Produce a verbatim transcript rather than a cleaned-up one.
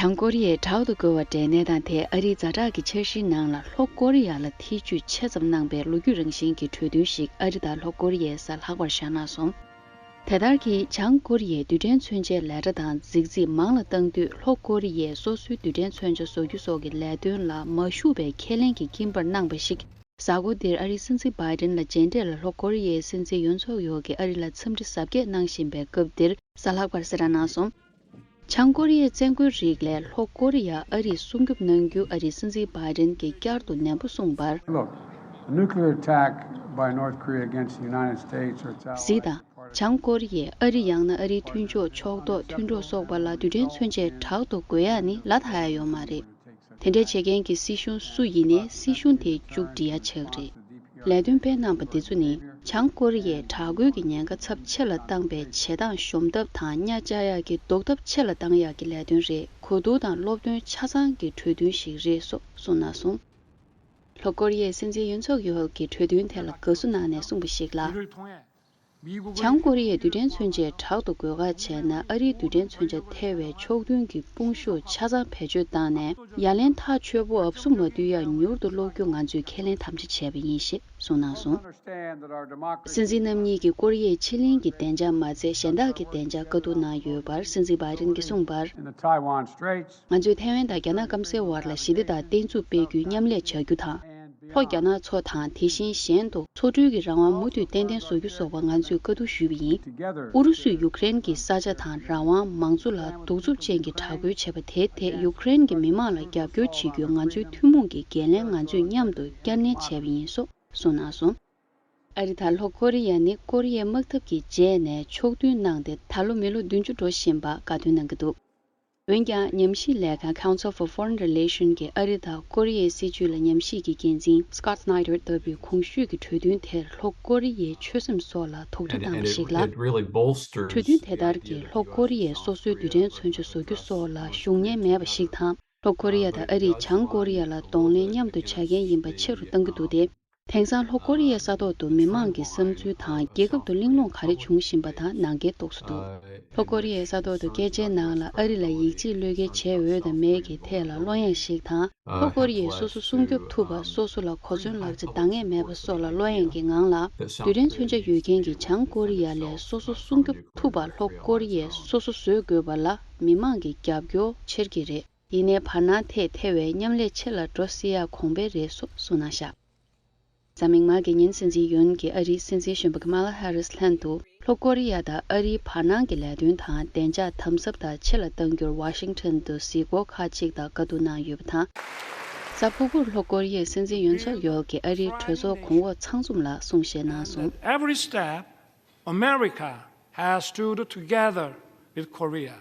བྱང་ཀོ་རི་ཡས་དྲག་ཏུ་རྒོལ་བ་འབྲས་ནད་དང་དེས་ཨ་རིའི་ཛ་དྲག་གི་འཆར་གཞིའི་ནང་ལ་ལྷོ་ཀོ་རི་ཡ་ལ་ཐེ་ཇུས་ཆེ་ཙམ་གནང་པའི་ལོ་རྒྱུས་རང་བཞིན་གྱི་གྲོས་མཐུན་ཞིག་ཨ་རི་དང་ལྷོ་ཀོ་རི་ཡས་གཟའ་ལྷག་པར་བཞག་གནང་སོང་། དེ་ལྟར་གྱི་བྱང་ཀོ་རི་ཡས་རྡུལ་ཕྲན་མཚོན་ཆའི་ལས་གྲྭ་དང་རྫིག་རྫིག་མང་ལ་བཏང་དུས་ལྷོ་ཀོ་རི་ཡས་སོ་སོའི་རྡུལ་ཕྲན་མཚོན་ཆ་བཟོ་རྒྱུ་སོགས་ཀྱི་ལས་དོན་ལ་མ་ཞུགས་པའི་ཁས་ལེན་གྱི་སྐྱིན་པར་གནང་པ་ཞིག་གཟའ་འཁོར་འདིར་ཨ་རིའི་སྲིད་འཛིན་བྷའི་ཏིན་ལ་མཇལ་འཕྲད་ལ་ལྷོ་ཀོ་རི་ཡའི་སྲིད་འཛིན་ཡོན་སུག་ཡོལ་གྱིས་ཨ་རི་ལ་འཚམས་འདྲི་གཟབ་རྒྱས་གནང་བཞིན་པའི་སྐབས་འདིར་གཟའ་ལྷག་པར་གསལ་བསྒྲགས་གནང་སོང་། བྱང་ཀོ་རི་ཡའི་བཙན་རྒོལ་རིགས་ལས་ལྷོ་ཀོ་རི་ཡ་ཨ་རིས་སྲུང་སྐྱོབ་གནང་རྒྱུ་ཨ་རིའི་སྲིད་འཛིན་བྷའི་ཏིན་གྱིས་བསྐྱར་དུ་ནན་པོ་གསུངས་པར། Look, a nuclear attack by North Korea against the United States or its allies. གཟིགས་དང་། བྱང་ཀོ་རི་ཡས་ཨ་རི་ཡང་ན་ཨ་རིའི་མཐུན་ཕྱོགས་ཕྱོགས་གཏོགས་མཐུན་གྲོགས་སོགས་པ་ལ་རྡུལ་ཕྲན་མཚོན་ཆས་དྲག་ཏུ་རྒོལ་ཡག་ནི་ལ་ཐ་ཡག་ཡོད་མ་རེད། དེ་འདྲ་བྱེད་མཁན་གྱི་སྲིད་གཞུང་སུ་ཡིན་ནའི་སྲིད་གཞུང་དེ་མཇུག་སྒྲིལ་ཡག་ཆགས་རེད། ལས་དོན་སྤེལ་གནང་པ་འདི་ཚོ་ནི་བྱང་ཀོ་རི་ཡས་དྲག་རྒོལ་གྱི་ཉེན་ཁ་ཚབས་ཆེ་ལ་བཏང་པའི་བྱེད་སྟངས་གཞོམ་ཐབས་དང་གཉའ་བཅག་ཡག་གི་ཟློག་ཐབས་ཆེ་ལ་བཏང་ཡག་གི་ལས་དོན་རེད། གོ་བསྡུར་དང་སློབ་སྟོན་ཆ་ཚང་གི་གྲོས་མཐུན་ཞིག་རེད་སོགས་གསུངས་གནང་སོང་། ལྷོ་ཀོ་རི་ཡའི་སྲིད་འཛིན་ཡོན་སུག་ཡོལ་གྱིས་གྲོས་མཐུན་དེ་ལ་དགའ་བསུ་གནང་ནས་གསུངས་པ་ཞིག་ལ། བྱང་ཀོ་རི་ཡས་རྡུལ་ཕྲན་མཚོན་ཆས་དྲག་ཏུ་རྒོལ་ཁ་བྱས་ན་ཨ་རིའི་རྡུལ་ཕྲན་མཚོན་ཆ་ཐེ་བའི་ཕྱོགས་མཐུན་གྱི་དཔུང་ཤུགས་ཆ་ཚང་བེད་སྤྱོད་བཏང་ནས་ཡ་ལན་ཐག་ཆོད་པོ་ཨབ་སུ་མ་བསྡུ་ཡ་མྱུར་དུ་སློག་རྒྱུ་ང་ཚོས་ཁས་ལེན་དམ་བཅའ་བྱས་པ་ཡིན་ཞེས་གསུངས་གནང་སོང་། སྲིད་འཛིན་རྣམ་གཉིས་ཀྱིས་ཀོ་རི་ཡའི་ཕྱེད་གླིང་གི་བདེ་འཇགས་མ་ཚད་གཞན་དག་གི་བདེ་འཇགས་བཀའ་བསྡུར་གནང་ཡོད་པར་སྲིད་འཛིན་བྷའི་ཏིན་གྱིས་གསུངས་པར། In the Taiwan Straits, ང་ཚོས་ཐའེ་ཝན་དང་རྒྱ་ནག་སྐམ་སའི་བར་ལ་ཞི་བདེ་དང་བརྟན་ཚུགས་སྤེལ་རྒྱུའི་མཉམ་ལས་བྱ་རྒྱུ་དང་། ལྷོ་རྒྱ་ནག་མཚོ་དང་དེ་བཞིན་གཞན་དུ་མཚོ་འགྲུལ་གྱི་རང་དབང་མུ་མཐུད་ཏན་ཏན་བཟོ་རྒྱུ་སོགས་པ་ང་ཚོས་བཀའ་བསྡུར་ཞུས་པ་ཡིན། ཨུ་རུ་སུས་ཡུཀ་རེན་གྱི་ས་ཆ་དང་རང་དབང་མང་གཙོ་ལ་གདུག་རྩུབ་ཅན་གྱི་དྲག་རྒོལ་བྱས་པ་དེའི་ཐད་ཡུཀ་རེན་གྱི་མི་མང་ལ་རྒྱབ་སྐྱོར་བྱེད་རྒྱུའི་ང་ཚོའི་ཐུན་མོང་གི་འགན་ལེན་ང་ཚོས་མཉམ་དུ་བསྐྱར་ནན་བྱས་པ་ཡིན་སོགས་གསུངས་གནང་སོང་། ཨ་རི་དང་ལྷོ་ཀོ་རི་ཡ་ནི་ཀོ་རི་ཡའི་དམག་འཐབ་ཀྱི་རྗེས་ནས་ཕྱོགས་མཐུན་གནང་སྟེ་ད་ལོ་མི་ལོ་བདུན་ཅུ་འགྲོ་བཞིན་པ་དགའ་སྟོན་གནང་གི་འདུག་འོན་ཀྱང་ཉམས་ཞིབ་ལས་ཁང་Council for Foreign Relations གིས་ཨ་རི་དང་ཀོ་རི་ཡའི་སྲིད་བྱུས་ལ་ཉམས་ཞིབ་ཀྱི་འགན་འཛིན་Scott Snyder ལྟ་བུས་གོང་ཞུས་ཀྱི་གྲོས་མཐུན་དེར་ལྷོ་ཀོ་རི་ཡའི་ཆོད་སེམས་སོགས་ལ་དོགས་འདྲི་And, བཏང་and བ་it, ཞིག་ལ། It really bolsters གྲོས་མཐུན་དེ་ལྟར་གྱིས་ལྷོ་ཀོ་རི་ཡས་སོ་སོའི་རྡུལ་ཕྲན་མཚོན་ཆ་བཟོ་རྒྱུ་སོགས་ལ་ཤུགས་རྐྱེན་མེད་པ་ཞིག་དང་། ལྷོ་ཀོ་རི་ཡ་དང་ཨ་རིས་བྱང་ཀོ་རི་ཡ་ལ་གདོང་ལེན་མཉམ་དུ་བྱ་མཁན་ཡིན་པ་ཆེ་རུ་གཏང་གི་འདུག་སྟེ། དེང་སང་ལྷོ་ཀོ་རི་ཡའི་ས་ཐོག་ཏུ་མི་མང་གི་བསམ་ཚུལ་དང་རྒྱལ་ཁབ་ཏུ་གླེང་སློང་ག་རེ་འབྱུང་བཞིན་པ་དང་ནང་འགལ་རྟོགས་སུ་འདུག་ལྷོ་ཀོ་རི་ཡའི་ས་ཐོག་ཏུ་སྐད་ཆའི་ནང་ལ་ཨ་རི་ལ་ཡིད་ཆེས་བློས་འགེལ་བྱས་འོས་དང་མེད་ཀྱི་ཐད་ལ་བློ་གཡེང་ཞིག་དང་། ལྷོ་ཀོ་རི་ཡས་སོ་སོ་སྲུང་སྐྱོབ་ཐུབ་པ། སོ་སོ་ལ་གོ་མཚོན་ལག་ཆ་འདང་ངེས་མེད་པ་སོགས་ལ་བློ་གཡེང་གི་ངང་ལ། རྡུལ་ཕྲན་མཚོན་ཆ་ཡོད་མཁན་གྱི་བྱང་ཀོ་རི་ཡ་ལས་སོ་སོ་སྲུང་སྐྱོབ་ཐུབ་པ་ལྷོ་ཀོ་རི་ཡས་སོ་སོ་བཟོ་དགོས་པ་ལ་མི་མང་གི་རྒྱབ་སྐྱོར་ཆེར་གྱི་རེད། ཡིན་ནའི་བར་སྣང་ཐད་ཐེ་བའི་མཉམ་ལས་ཆེ་ལ་འགྲོ་སྲིད་ཡག་གོང་འཕེལ་རེད་སོགས་གསུངས་གནང་བཞག་གཟའ་མིག་དམར་གྱི་ཉིན་སྲིད་འཛིན་ཡོན་གྱིས་ཨ་རིའི་སྲིད་འཛིན་གཞོན་པ་ཀ་མ་ལ་ཧེ་རིས་ལྷན་དུ་ལྷོ་ཀོ་རི་ཡ་དང་ཨ་རིའི་བར་སྣང་གི་ལས་དོན་དང་བདེ་འཇགས་དམ་ཟབ་དང་ཆེ་ལ་གཏང་རྒྱུར་ཝ་ཤིང་ཊོན་དུ་གཟིགས་སྐོར་ཁག་ཅིག་དང་བཀའ་བསྡུར་གནང་ཡོད་པ་དང་། གཟའ་ཕུར་བུར་ལྷོ་ཀོ་རི་ཡའི་སྲིད་འཛིན་ཡོན་སུག་ཡོལ་གྱིས་ཨ་རིའི་གྲོས་ཚོགས་གོང་འོག་ཚང་འཛོམས་ལ་གསུང་བཤད་གནང་སོང་། Every step America has stood together with Korea.